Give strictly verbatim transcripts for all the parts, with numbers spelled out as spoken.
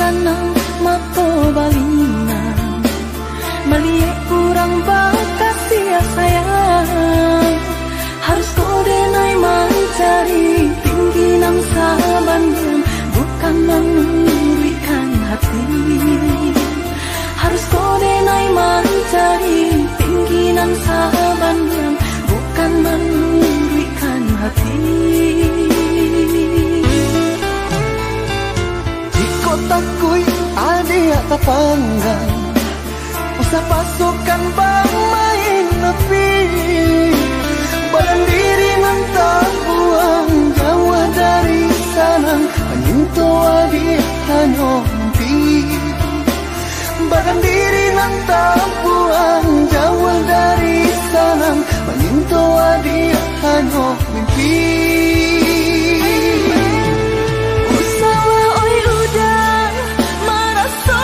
Tanang mato balinang, maliek urang bakasiah sayang. Harus ko denai mancari tinggi nan sabandiang, bukan manuruikkan hati. Harus ko denai mancari tinggi nan sabandiang, bukan manuruikkan hati. Jikok takuik adiak tapandang, usah pasukan bamain api. Badan diri nan tabuang jauah dari sanang, manginto adiak hanyo mimpi. Badan diri nan tabuang jauah dari sanang, manginto adiak hanyo mimpi. Usahlah oi udah maraso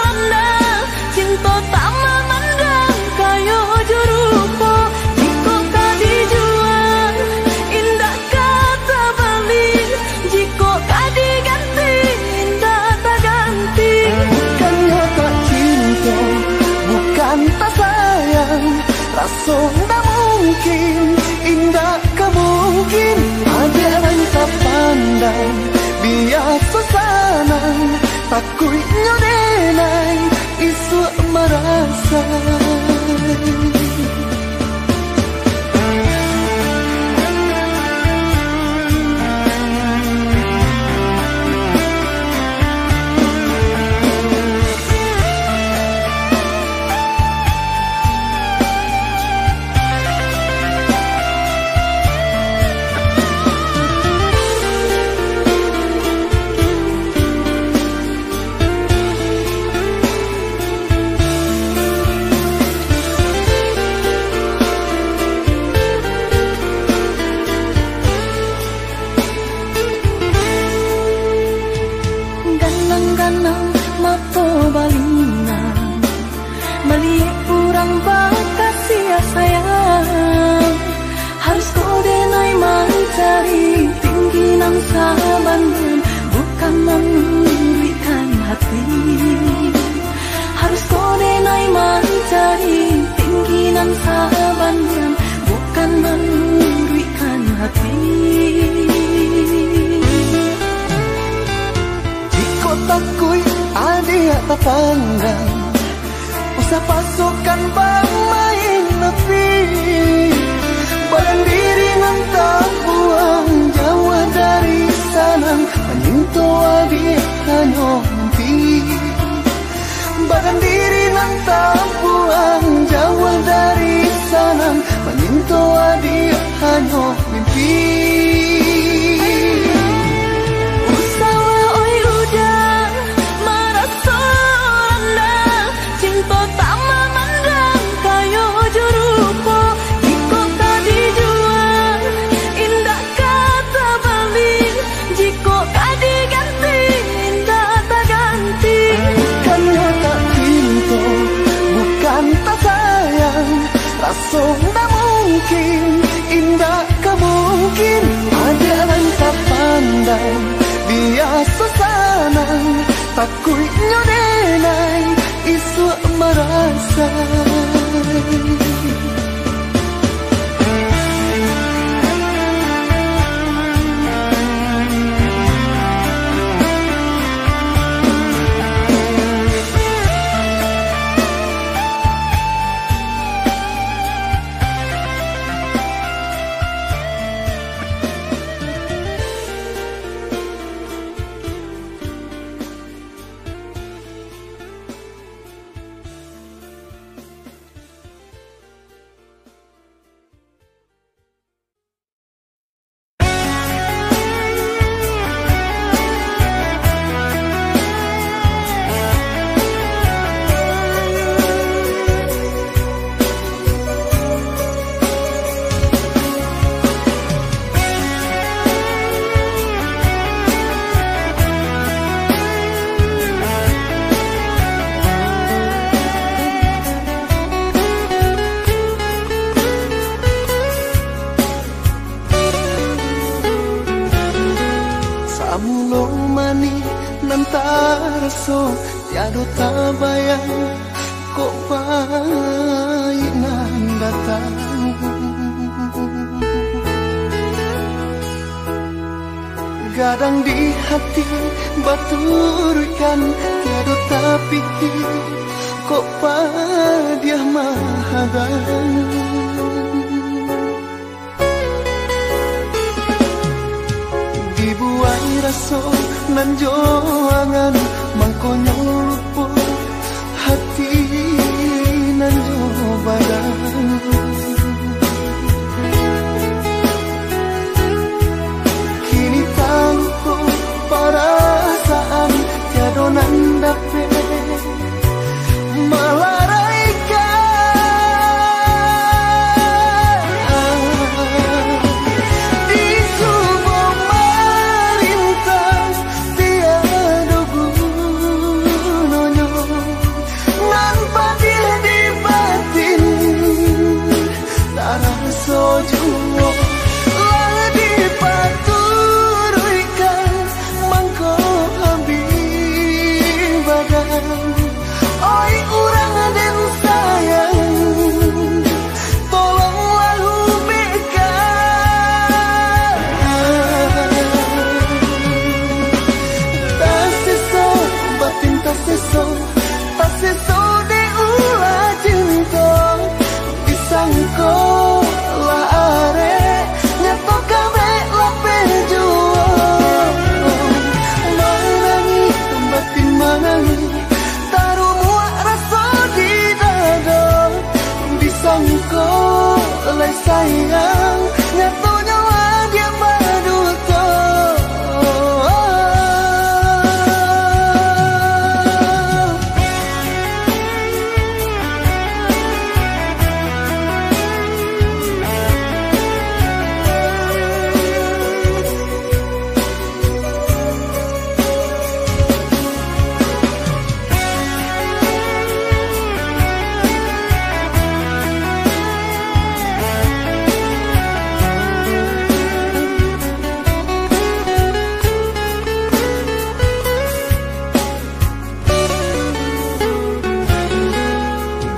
randah, cinto tak mamandang kayo jo rupo. Jikok ka dijual, indak ka tabali. Jikok ka diganti, indak taganti. Bukannyo tak cinto, bukan tak sayang. Raso ndak mungkin, indak ka mungkin. Adiak nan tapandang, biaso sanang. Takuiknyo denai, isuak marasai. Ganang-ganang mato balinang, maliek urang bakasiah sayang. Harus ko denai mancari tinggi nan sabandiang, bukan manuruikkan hati. Harus ko denai mancari tinggi nan sabandiang, bukan manuruikkan hati. Jikok takuik adiak tapandang, usah pasukan bamain api. Badan diri nan tabuang jauah dari sanang, manginto adiak hanyo mimpi. Badan diri nan tabuang jauah dari sanang, manginto adiak hanyo mimpi. Usahlah oi udah maraso randah, cinto tak mamandang kayo jo rupo. Jikok ka dijual, indak ka tabali. Jikok ka diganti, indak taganti. Bukannyo tak cinto, bukan tak sayang. Raso ndak mungkin, indak ka mungkin. Adiak nan tapandang, biaso sanang. Takuiknyo denai, isuak marasai. Antaraso tiado tabayang, kok payik nan datang. Gadang di hati baturuikkan, tiado tapikir, kok padiah mahadang. Dibuai raso nan jo angan, mangkonyo lupo hati nan jo badan. Kini taluko parasaan, tiado nan dapek malaraikan. Disuruah marintah tiado gunonyo, nan padiah di batin. Taraso juo lah dipaturuikkan, mangko abih badan. Oi urang den sayang, tolonglah ubekkan. Taseso batin, taseso, taseso dek ulah cinto. Disangko lah arek, nyato kabek lapeh juo. Manangih batin manangih, tarumuak raso di dado. Disangko lai sayang, nyatonyo adiak baduto.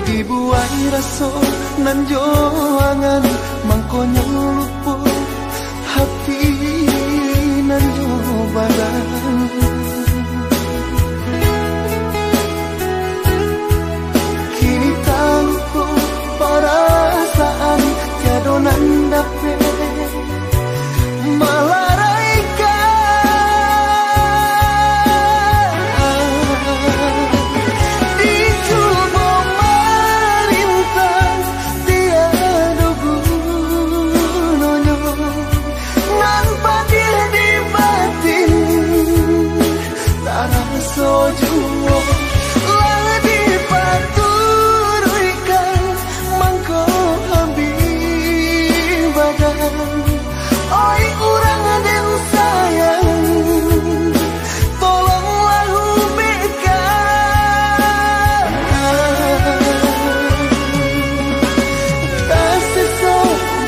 Dibuai raso nan jo angan, mangkonyo lupo hati nan jo badan. Kini taluko parasaan, tiado nan dapek malaraikan. Dicubo marintah tiado gunonyo, nan padiah di batin. Taraso juo lah dipaturuikkan, mangko abih badan. Oi urang den sayang, tolonglah ubekkan. Taseso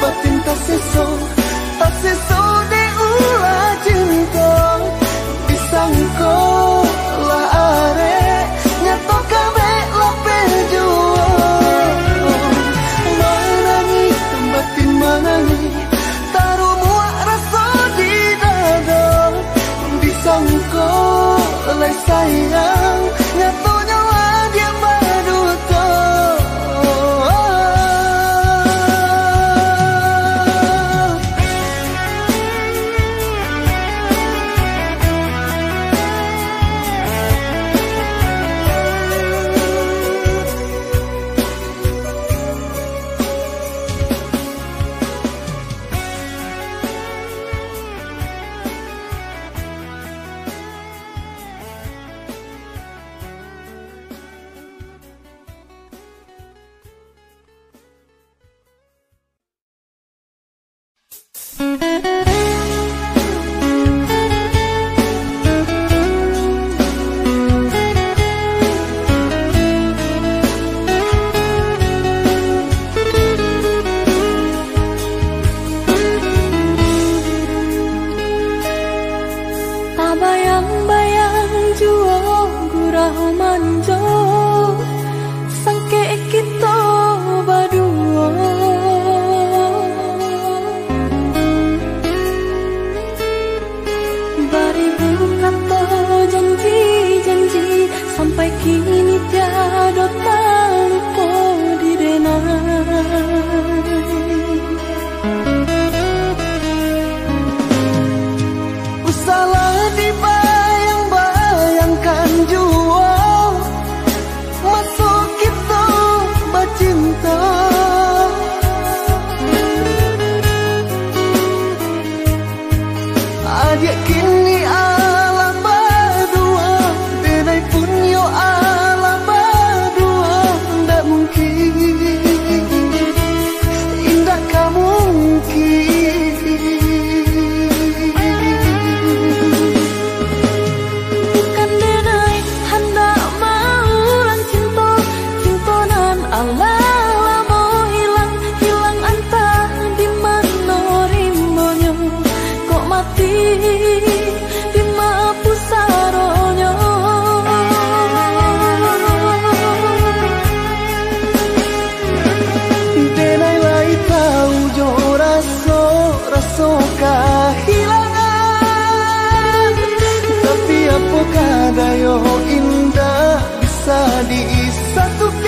batin, taseso, taseso dek ulah cinto. Disangko lah arek, nyato kabek lapeh juo. Manangih batin manangih, tarumuak raso di dado. Disangko lai sayang, nyatonyo adiak baduto. Dayo indak bisa disatukan,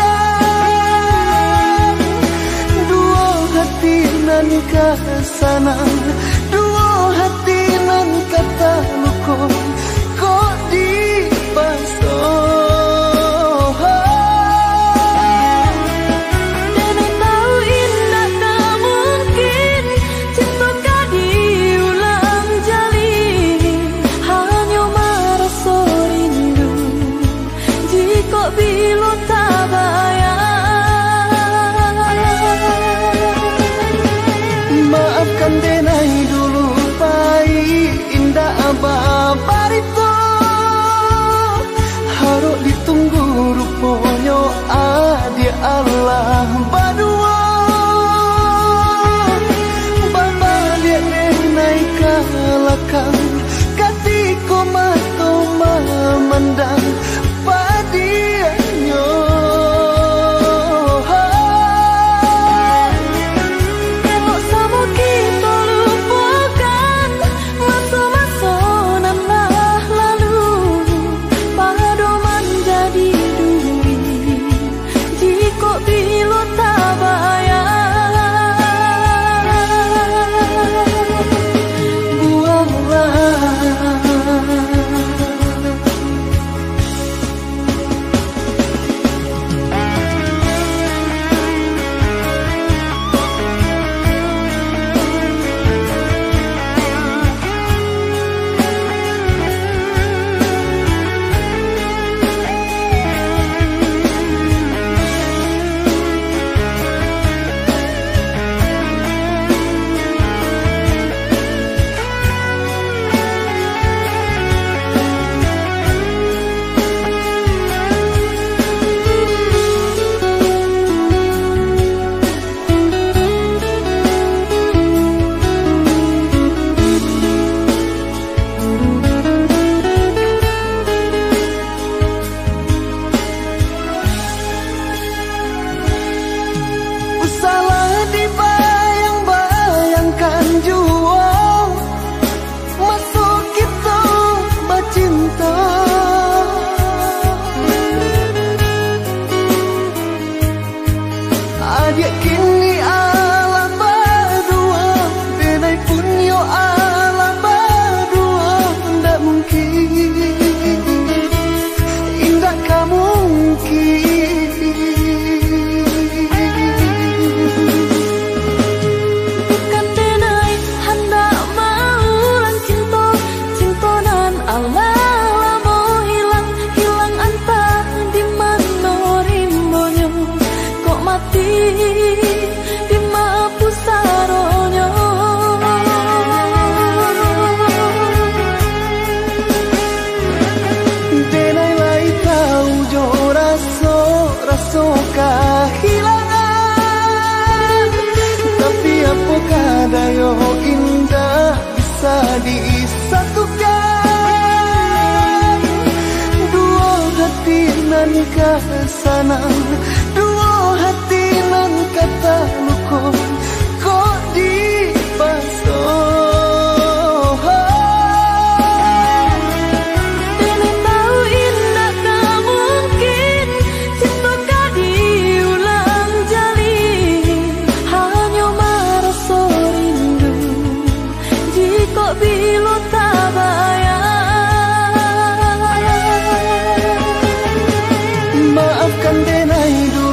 duo hati nan ka sanang, duo hati nan ka taluko, kok dipaso. Denai tahu indak ka mungkin cinto ka diulang jalin, hanyo maraso rindu jikok bilo tabayang. Maafkan denai dulu pai, indak babarito. Harok ditunggu ruponyo adiak alah baduo. Babaliak denai ka lakang, katiko mato mamandang padiahnyo. Elok samo kito lupokan maso-maso nan lah lalu, padoman jadi duo jikok bilo tabayang. Buanglah. Usahlah dibayang-bayangkan juo, maso kito bacinto. Adiak kini alah baduo, denai punyo alah baduo, ndak mungkin, indak ka mungkin. Bukan denai handak maulang cinto, cinto nan alah lamo hilang, hilang antah di mano rimbonyo, kok mati di ma pusaronyo. Denai lai tahu jo raso, raso kahilangan, tapi apokoh dayo indak bisa disatukan. Duo hati nan ka sanang, duo hati nan ka taluko, kok dipaso. Denai tahu indak ka mungkin cinto ka diulang jalin, hanyo maraso rindu jikok bilo tabayang. Maafkan denai dulu.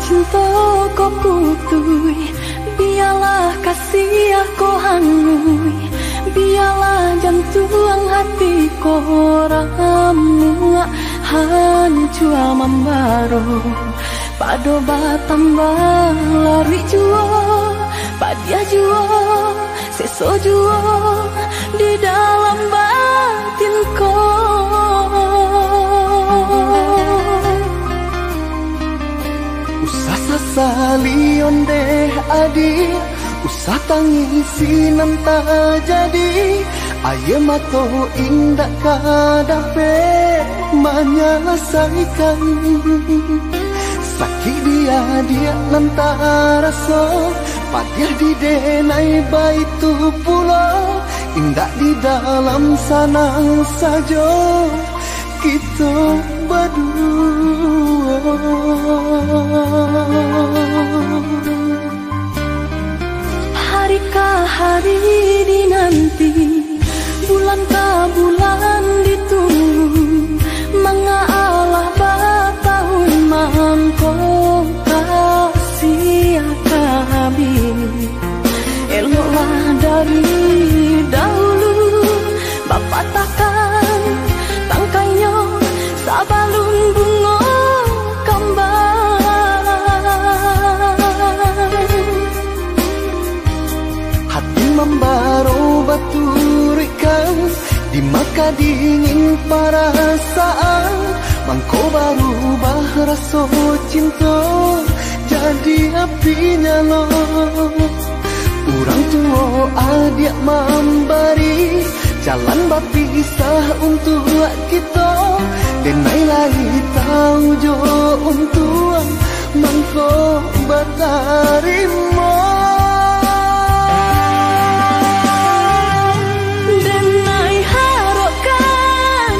Cinto ko putuih, bialah kasiah ko hanguih, bialah jantuang hati ko ramuak, hancua mambaro. Pado batambah laruik juo, padiah juo, seso juo di dalam batin ko. Usah sasali ondeh adiak, usah tangisi nan tajadi. Aia mato indak ka dapek manyalasaikan. Sakik di adiak nan taraso, padiah di denai baitu pulo. Indak di dalam sanang sajo kito baduo. Hari ka hari dinanti, bulan ka bulan ditunggu, manga alah batahun mangko kasiah ka abih. Eloklah dari dahulu bapatahkan tangkainyo sabalun bungo kambang. Hati mambaro baturuikkan, di maka dingin parasaan, mangko barubah raso cinto jadi api nyalo. Urang tuo adiak mambari jalan bapisah untuak kito, denai lai tau jo untuang mangko batarimo. Denai harokkan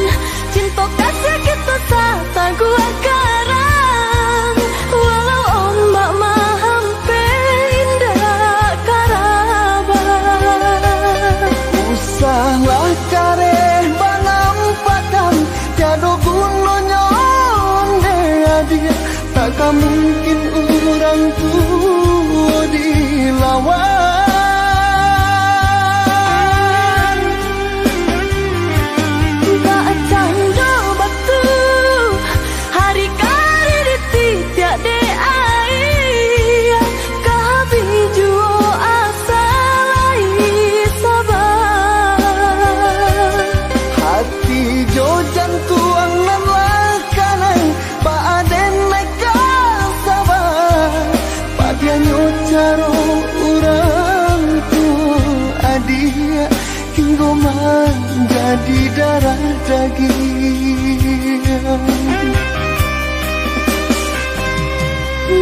cinto kasiah kito sataguah karang, walau ombak mahampeh indak ka rabah. Usahlah kareh banampakan, tiado gunonyo ondeh adiak, tak ka mungkin urang tuo dilawan. Bak cando batu, hari ka hari dititiak dek aia, ka abih juo asa lai saba. Hati jo jantuang nan lah kanai, baa den ka saba. Padiahnyo caro urang tuo adiak, hinggo manjadi darah dagiang.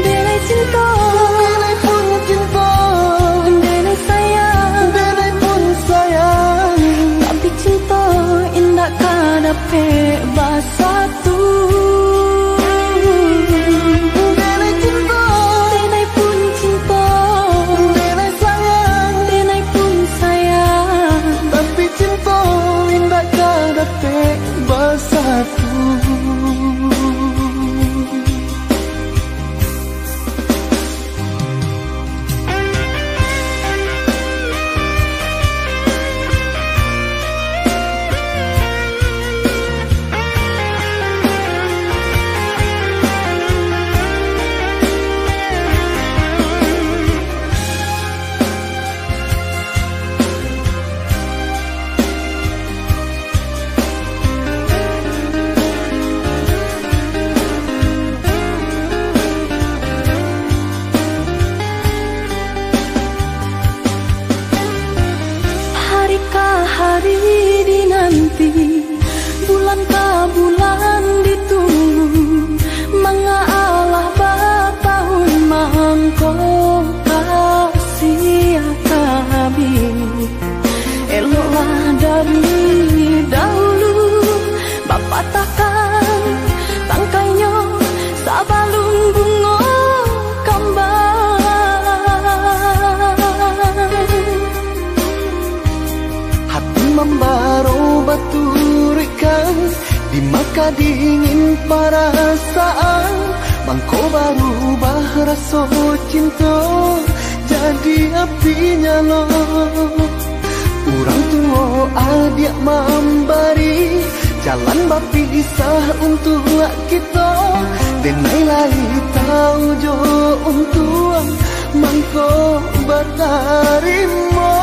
Denai cinto, denai pun cinto, denai sayang, denai pun sayang, tapi cinto indak ka dapek basatu. Denai cinto, denai pun cinto, denai sayang, denai pun sayang, tapi cinto indak ka dapek basatu. Hari ka hari dinanti, bulan ka bulan ditunggu, manga alah batahun mangko kasiah ka abih. Eloklah dari dahulu bapatahkan tangkainyo sabalun bungo kambang. Hati mambaro baturuikkan, di maka dingin parasaan, mangko barubah Raso cinto jadi api nyalo. Urang tuo adiak mambari jalan bapisah untuak kito. Denai lai tau jo untuang mangko batarimo.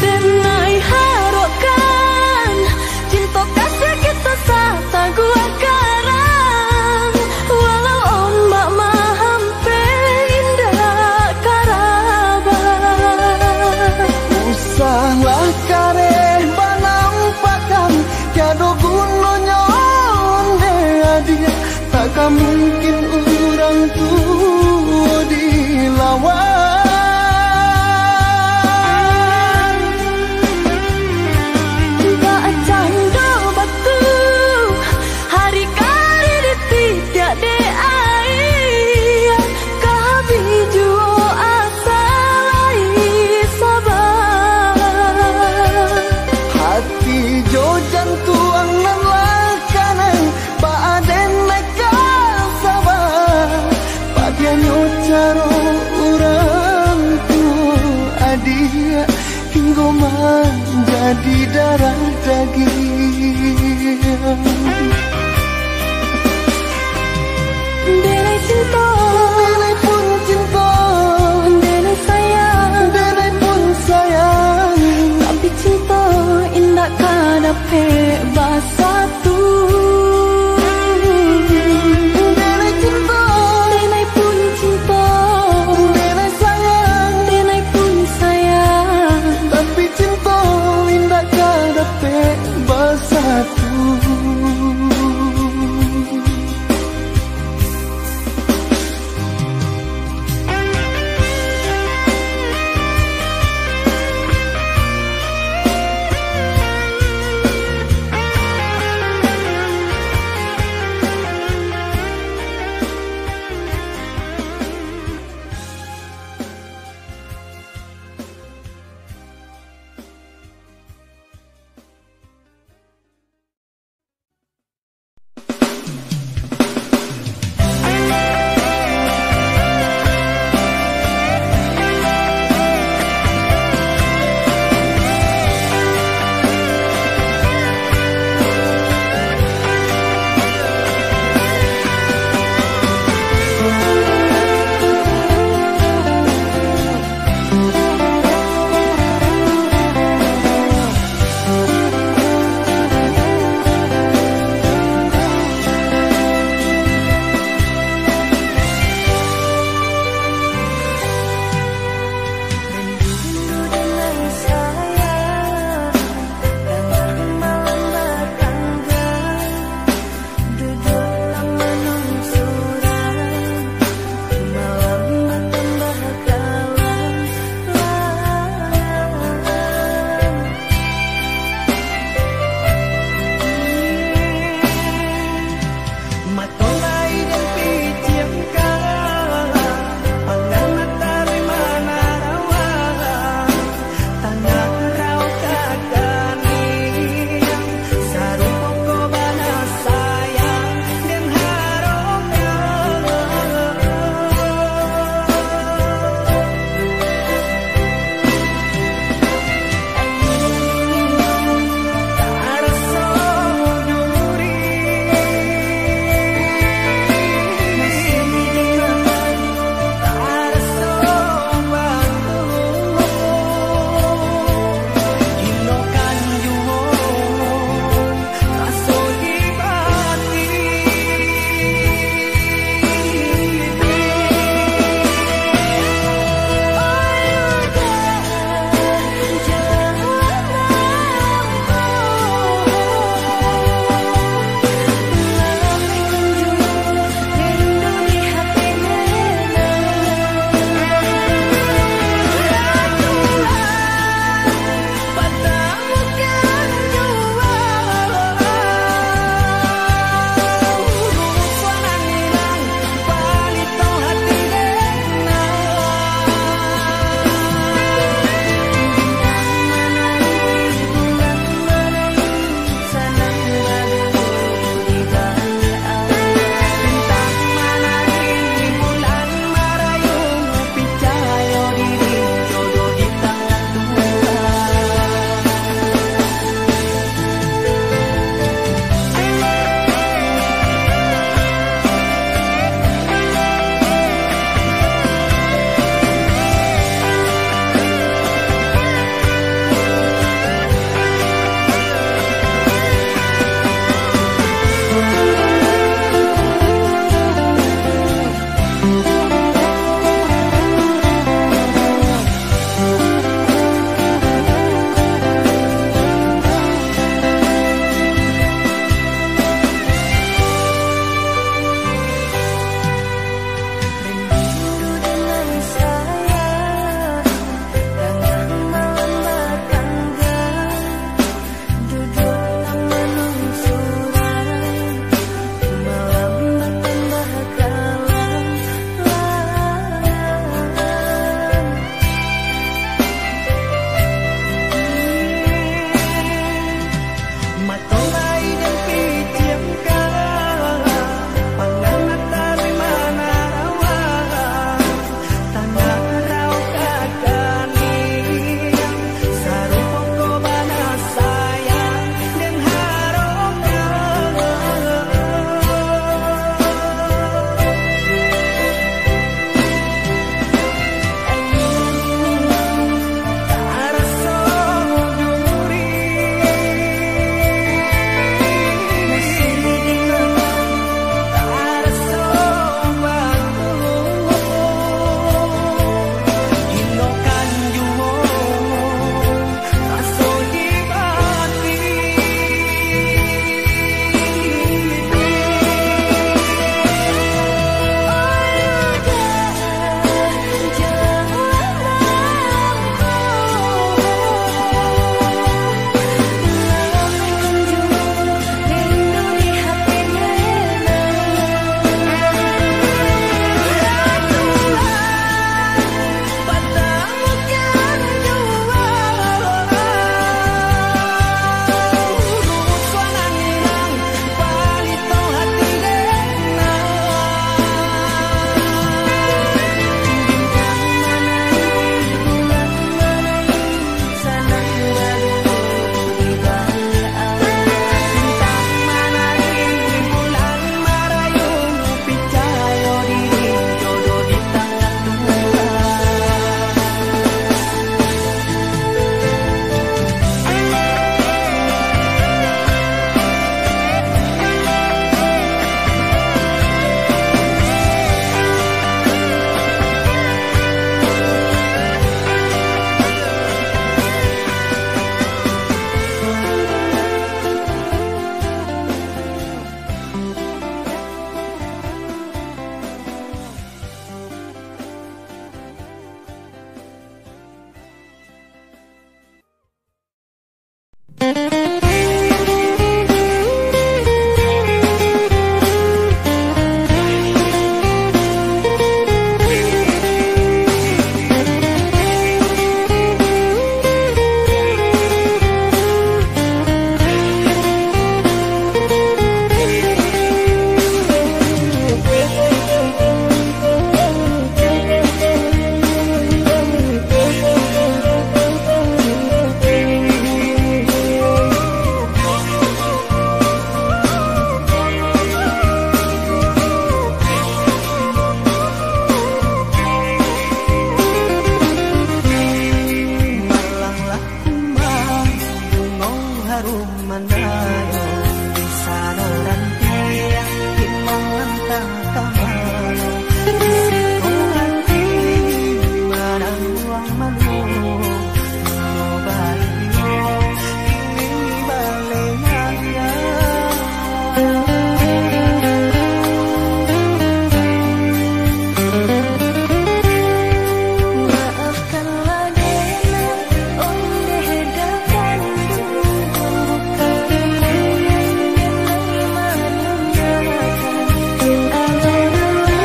Denai harokkan cinto kasih kito sataguah karang, walau ombak mahampek indak karabah. Usahlah kareh banampakan, tiado gunonyo ondeh adiak, tak ka mungkin urang tuo dilawan. Bak cando batu, hari kari dititiak dek aia, ka habih juo asa lai saba. Hati jo jantuang nan lah kanai, baa den ka saba, padiahnyo caro urang tuo adiak, hinggo manjadi darah dagiang. Denai cinto, denai pun cinto, denai sayang, denai pun sayang, tapi cinto indak ka dapek basatu. Denai cinto, denai pun cinto, denai sayang, denai pun sayang, tapi cinto indak ka dapek basatu. Mandayo kisah nan rantiang, di mangantang ka mano, di siko hati manangguang malu, nyo baliak, kini baleh nyayo. Maafkanlah dena, ondeh dakan bukan ku yang nang maninggakan. Alah, alah,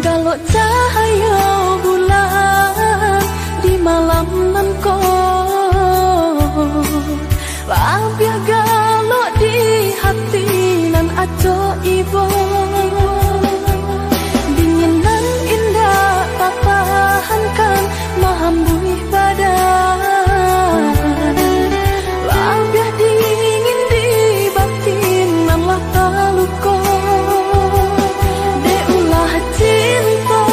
Galok cahayo bulan di malam nan ko, labiah galok di hati nan acok ibo. Dingin nan indak tatahankan mahambuih badan. Labiah dingin di batin nan lah taluko. Dek ulah cinto,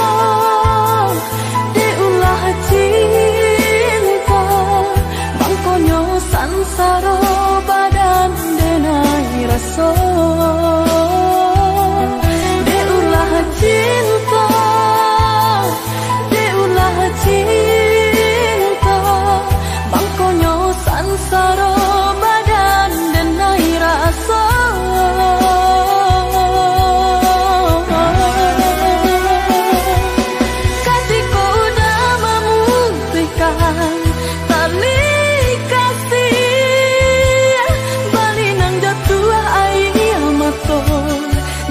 dek ulah cinto, mangkonyo sansaro badan denai raso. Dek ulah cinto, dek ulah cinto, mangkonyo sansaro badan denai raso. Katiko udah mamutuihkan tali kasih, balinang jatuah aia mato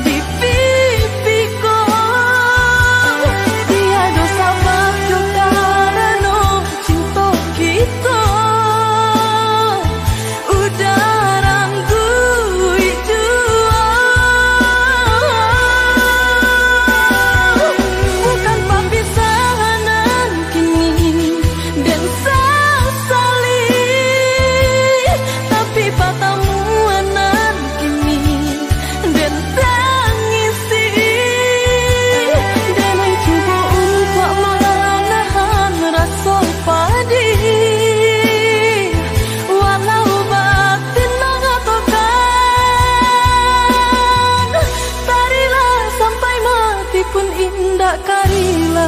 di pipi ko. Tiado sabab jo karano cinto kito udah rangguik juo. Bukan papisahan nan kini den sasali, tapi patamuan nan kini den tangisi. Denai cubo untuak manahan raso padih, walau batin mangatokan, tarilah sampai mati pun indak ka rila.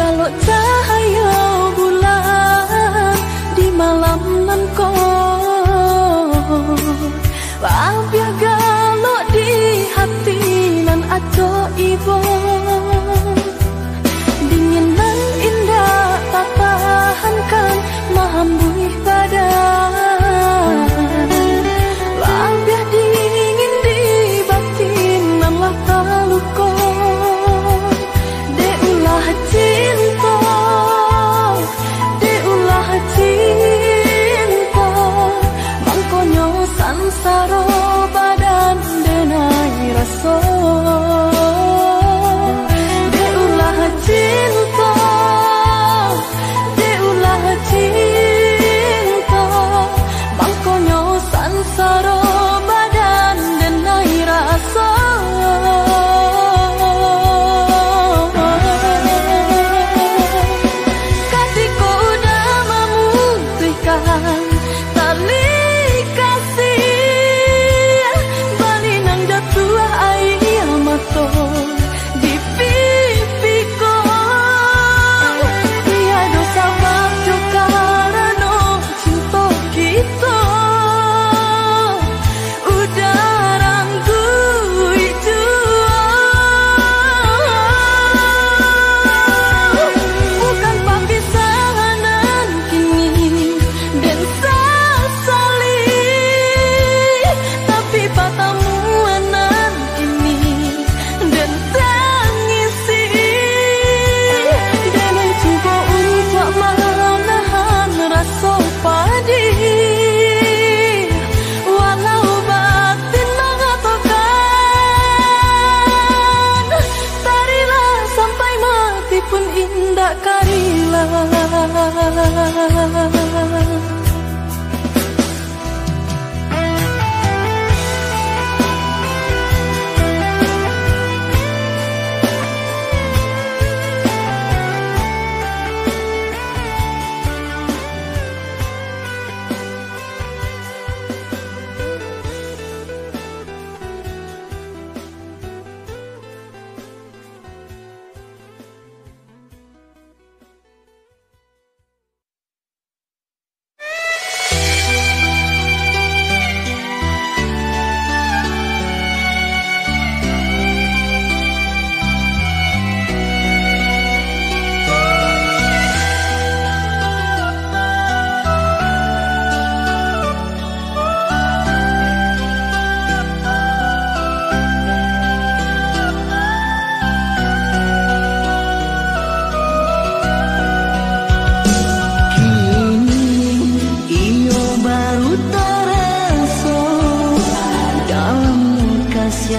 Galok cahayo bulan di malam nan ko, labiah galok di hati nan acok ibo. Dingin nan indak tatahankan mahambuih badan. Labiah dingin di batin nan lah taluko. Dek ulah cinto, dek ulah cinto, mangkonyo sansaro badan denai raso. Dek ulah cinto, dek ulah cinto, mangkonyo sansaro badan denai raso. Katiko udah mamutuihkan tali kasih,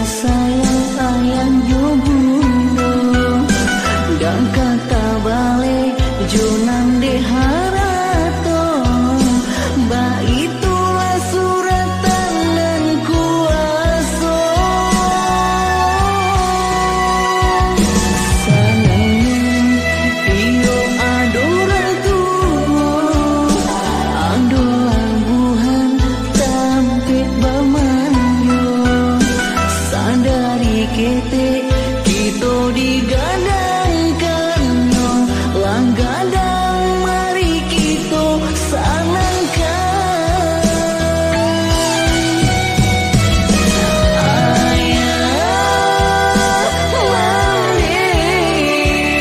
Sayang ayah jo bundo, dak ka tabaleh jo nan dek harato, baitulah suratan nan kuaso. Sanang iyo ado urang tuo, ado labuhan tampek bamanjo. Sadari ketek kito digadangkannyo, lah gadang mari kito sanangkan. Ayah mandeh,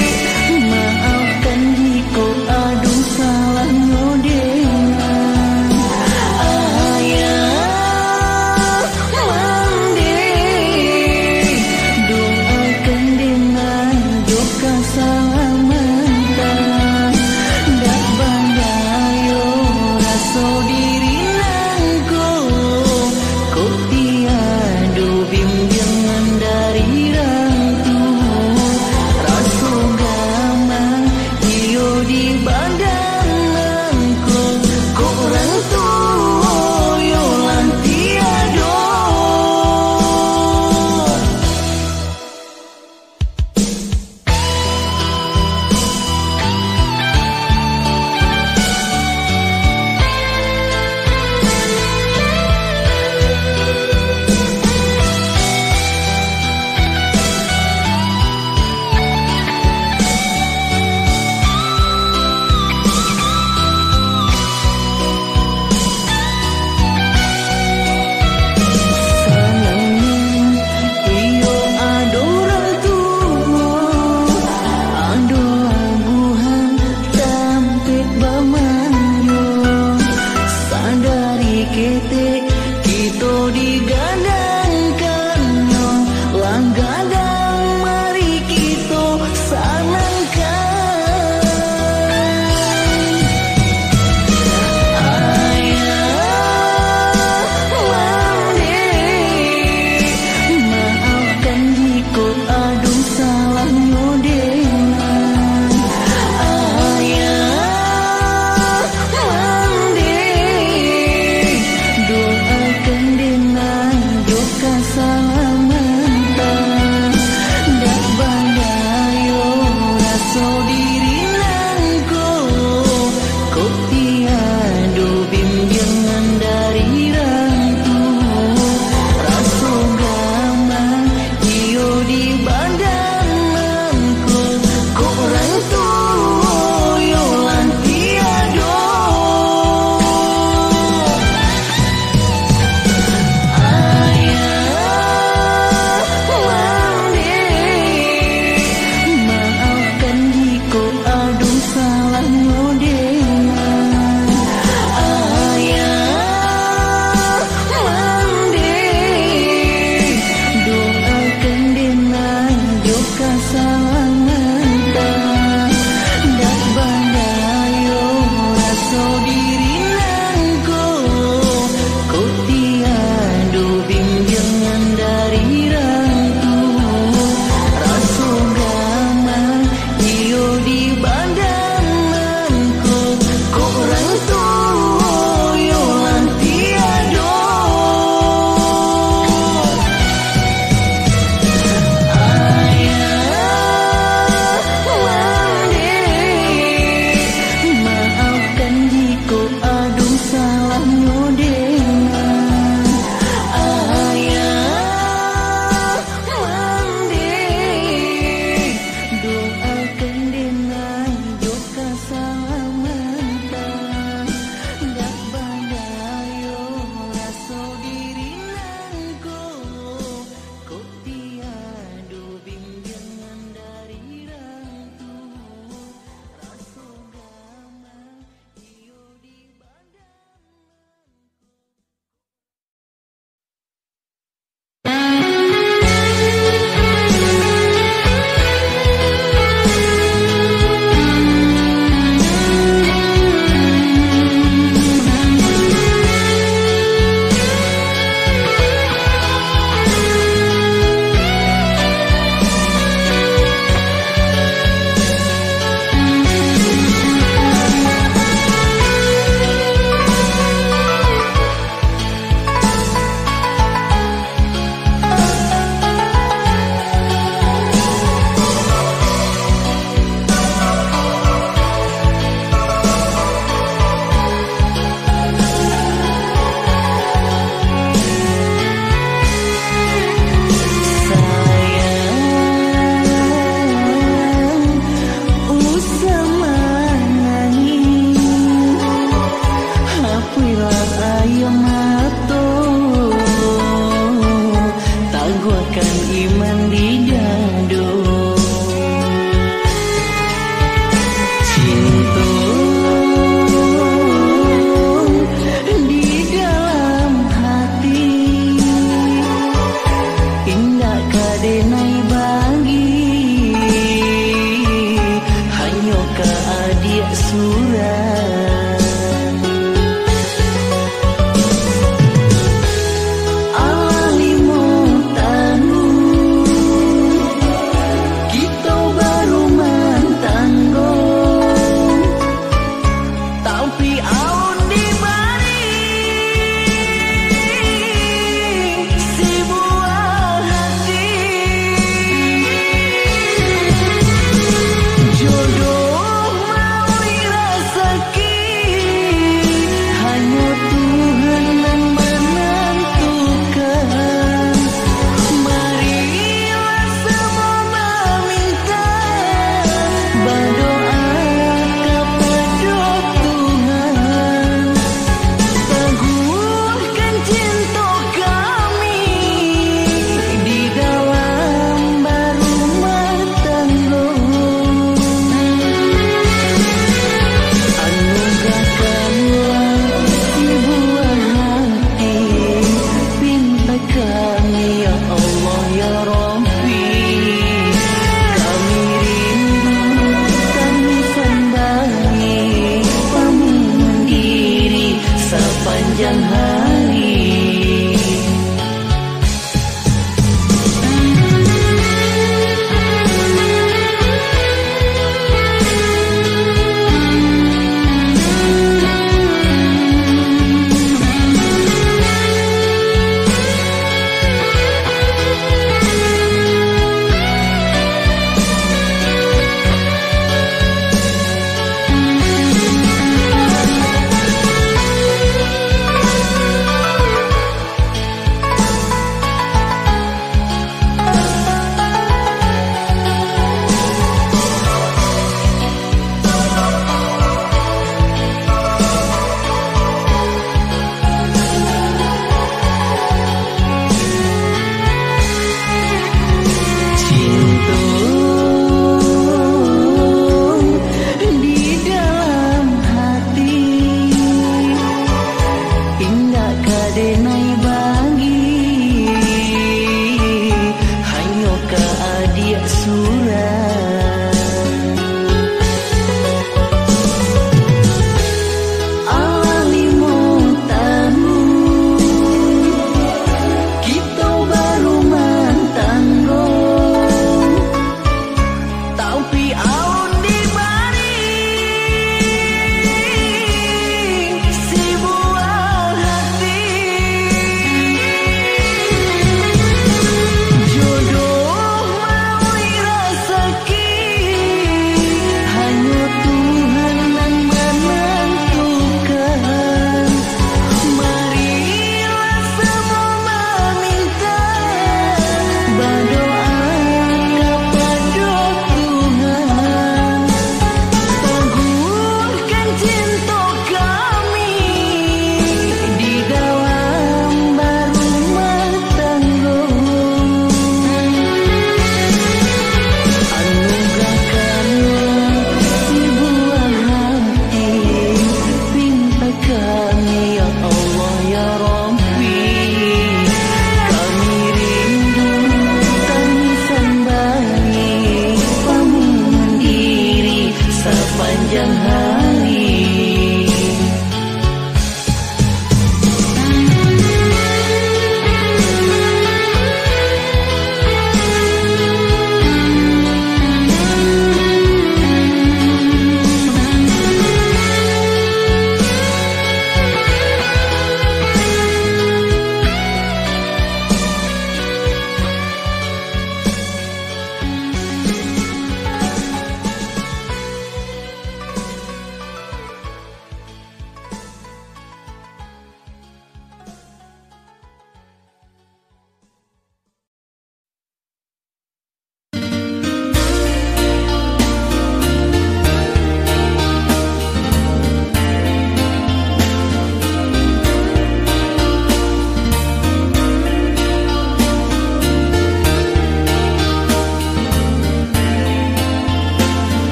maafkan jikok ado salahnyo dengan. Ayah mandeh, doakan dengan jo kasalamatan. Dak badayo raso diri nangko, kok tiado bimbingan dari rang tuo. Raso gamang iyo di badan nangko, kok rang tuo yo lah tiado. Sanang iyo ado urang tuo, ado labuhan tampek bamanjo. Sadari ketek kito digadang